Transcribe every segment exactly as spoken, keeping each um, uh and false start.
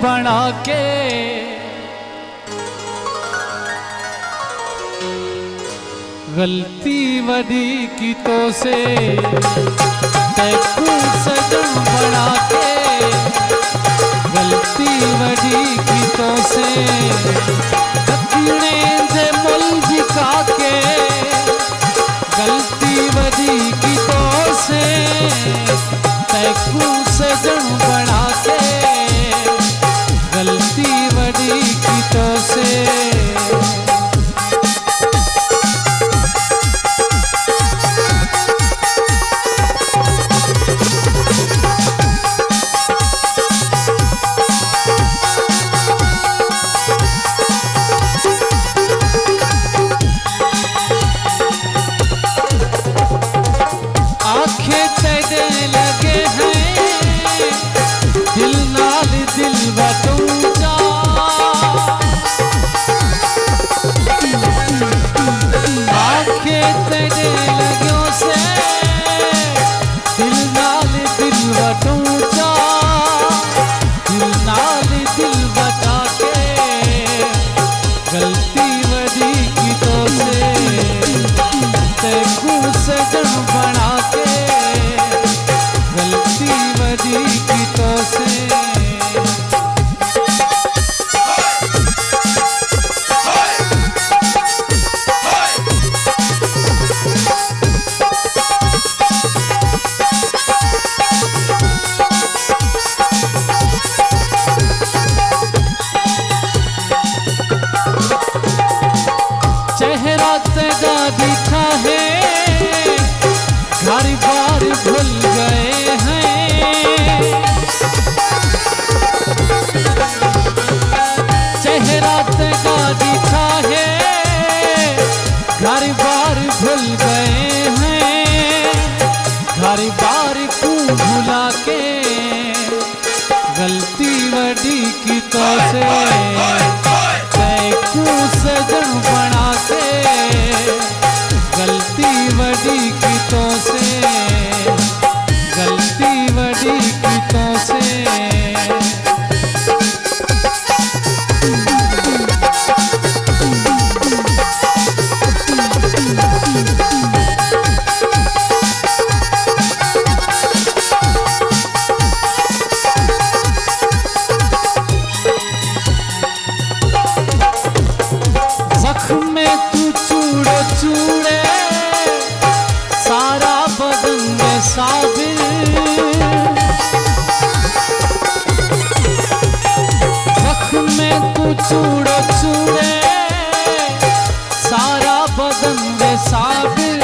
بݨا کے، غلطی وݙی کیتوسے۔ تیکوں سڄݨ بݨا کے، غلطی وݙی کیتوسے۔ ݙکھݨے دے مل وکا کے، غلطی وݙی کیتوسے۔ تیکوں سڄݨ بݨا کے، غلطی وݙی کیتوسے۔ آکھے تیݙے لڳے ہیں، دل نال دل وٹوں چا۔ آکھے تیݙے لڳیوسے، دل نال دل وٹوں چا۔ دل نال دل وٹا کے، غلطی وݙی کیتوسے۔ تیکوں سڄݨ بݨا کے، غلطی وݙی کیتوسے۔ چہرہ تیݙا ݙٹھا ہے، گھر بار بھل ڳئے ہیں۔ چہرہ تیݙا ݙٹھا ہے، گھر بار بھل ڳئے ہیں۔ گھر بار کوں بھلا کے، غلطی وݙی کیتوسے۔ تیکوں سڄݨ بݨا کے، غلطی وݙی کیتوسے۔ غلطی وݙی کیتوسے۔ زخم میں توں چوڑے چوڑے، سارا بدن میں صابر۔ زخم میں توں چوڑے چوڑے، سارا بدن میں صابر۔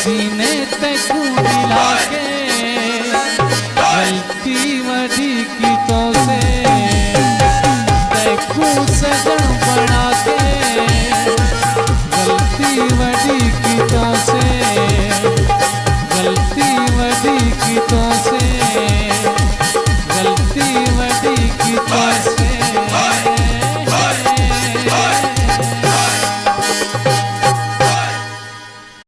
سینے تے کوں ملا کے، غلطی وݙی کیتوسے۔ تیکوں سڄݨ بݨا کے، غلطی وݙی